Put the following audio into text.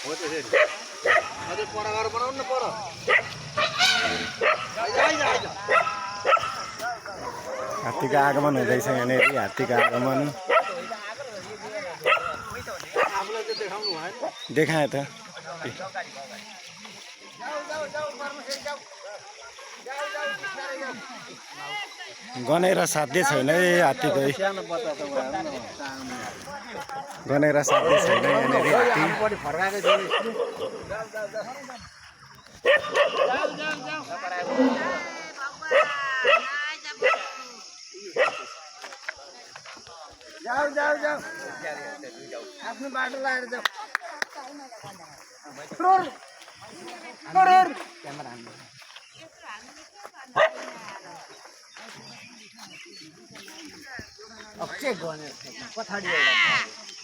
हो त्यसरी अझै पर गरेर बनाउनु न पर हात्तीको आगमन हुँदैछ यहाँनिर हात्तीको आगमन आफूलाई चाहिँ देखाउनु भएन देखाए त गनेर साध्य छैन है हात्तीको सानो बच्चा त भएन गनेर साध्य छैन यहाँनिर हात्ती पनि फर्काएको छैन जाऊ जाऊ जाऊ आफ्नो बाटो लाएर जाऊ क्यामेरा हान्नु अब चेक गर्ने पछाडि एउटा